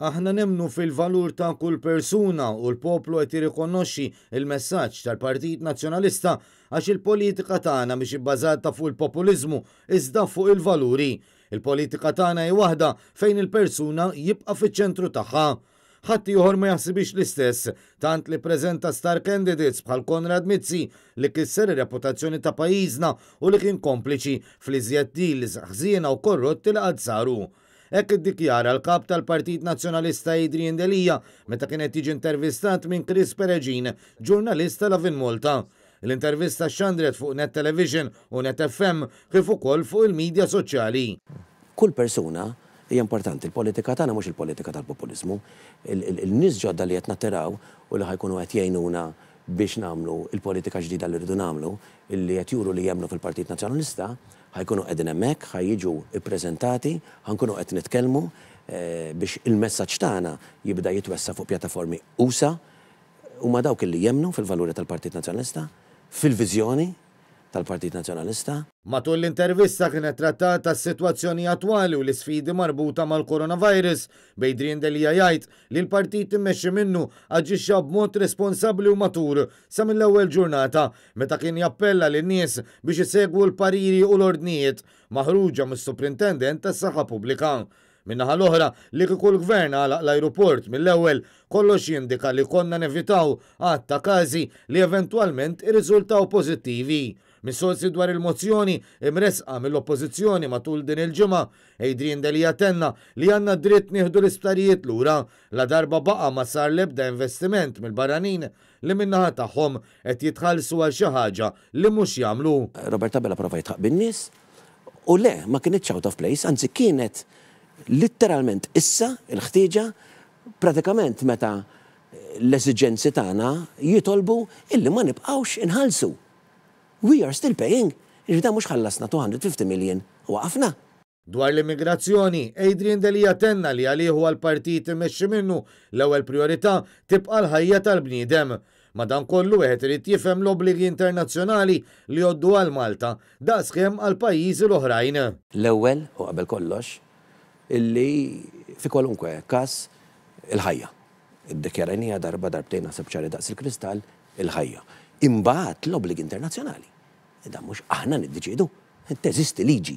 Aħna nemmnu fil-valur ta' kull persuna u l-poplu qed jirrikonoxxi l-messaġġ tal-Partit Nazzjonalista għax il-politika tagħna mhix ibbażata fuq il-populiżmu iżda fuq il-valuri. Il-politika tagħna hi waħda fejn il-persuna jibqa' fiċ-ċentru tagħha. Ħadd ieħor ma jaħsibhiex l-istess, tant li ppreżenta star candidates bħal Konrad Mizzi li kisser ir-reputazzjoni ta' pajjiżna u li kien kompliċi fl-iżjed deals ħżiena u korrotti li qatt saru. Hekk iddikjara l-Kap tal-Partit Nazzjonalista Adrian Delia meta kien qed jiġi intervistat minn Chris Peregin, ġurnalist ta' Lovin Malta. L-intervista xxandret fuq Net Television u Net FM kif ukoll fuq il-midja soċjali. Kull persuna hija importanti. Il-politika tagħna mhux il-politika tal-populiżmu. Il-nies ġodda li qed nattiraw u li ħa jkunu qed jgħinuna biex nagħmlu l-politika ġdida li rridu nagħmlu, illi qed juru li jemmnu fil-Partit Nazzjonalista, Ħa jkunu qegħdin hemmhekk, ħa jiġu ppreżentati, ħa nkunu qed nitkellmu biex il-messaġġ tagħna jibda jitwessa' fuq pjattaformi usa'. Huma dawk li jemmnu fil-valuri tal-Partit Nazzjonalista, fil-viżjoni tal-Partit Nazzjonalista. Matul l-intervista kienet trattata s-sitwazzjoni attwali u l-isfidi marbuta mal-coronavirus, b'Adrian Delia jgħid li l-partit immexxi minnu aġixxa b'mod responsabbli u matur sa mill-ewwel ġurnata meta kien jappella lin-nies biex isegwu l-pariri u l-ordnijiet maħruġa mis-Suprintendent tas-Saħħa Pubblika. Min-naħa l-oħra, li kieku l-Gvern għalaq l-ajruport mill-ewwel, kollox jindika li konna nevitaw għadd ta' każi li eventwalment irriżultaw pożittivi. Mistoqsi dwar il-mozzjoni imressqa mill-Oppożizzjoni matul din il-ġimgħa, Adrian Delia tenna li għandna dritt nieħdu l-isptarijiet lura, ladarba baqa' ma sar l-ebda investiment mill-barranin li min-naħa tagħhom qed jitħallsu għal xi ħaġa li mhux jagħmlu. Robert Abela prova jidħaq bin-nies u le, ma kinitx out of place, anzi kienet litteralment issa l-ħtieġa pratikament meta l-esiġenzi tagħna jitolbu illi ma nibqgħux inħallsu. We are still paying, jiġifieri dan mhux ħallasna 250 million u waqafna. Dwar l-immigrazzjoni, Adrian Delia tenna li għalih u għall-partit immexxi minnu, l-ewwel prijorità tibqa' l-ħajja tal-bniedem. Madankollu wieħed irid jifhem l-obbligi internazzjonali li jgħoddu għal Malta daqskemm għall-pajjiżi l-oħrajn. L-ewwel u qabel kollox illi fi kwalunkwe każ il-ħajja. Iddikjarajniha darba darbtejn naħseb ċari daqs il-kristall, il-ħajja. Imbagħad l-obbligi internazzjonali. Dan mhux aħna niddeċiedu. Teżisti liġi.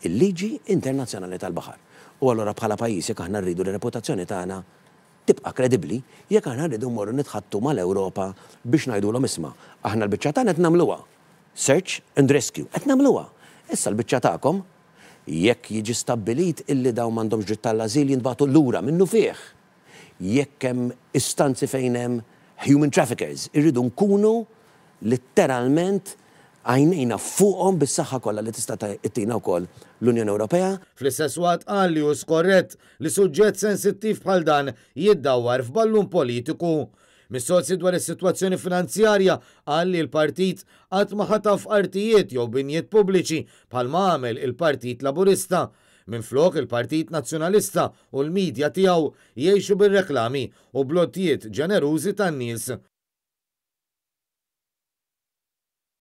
Il-liġi internazzjonali tal-baħar. U allura bħala pajjiż jekk aħna rridu li r-reputazzjoni tagħna tibqa' kredibbli, jekk aħna rridu mmorru nitħaddtu mal-Ewropa biex ngħidulhom isma' aħna l-biċċa tagħna qed nagħmluha. Search and rescue. Qed nagħmluha. Issa l-biċċa tagħkom, jekk jiġi stabbilit illi dawn m'għandhomx dritt għall-ażil jintbagħtu lura minnufih. Jekk hemm istanzi fejn hemm human traffickers, irridu nkunu litteralment għajnejna fuqhom bis-saħħa kollha li tista' ttina wkoll l-Unjoni Ewropea. Fl-istess waqt qal li hu skorrett li suġġett sensittiv bħal dan jiddawwar f'ballun politiku. Mistoqsi dwar is-sitwazzjoni finanzjarja qal li l-partit qatt ma ħataf artijiet jew binjiet pubbliċi bħalma għamel il-Partit Laburista. Minflok, il-Partit Nazzjonalista u l-media tiegħu jgħixu bir-reklami u bl-għotjiet ġenerużi tan-nies.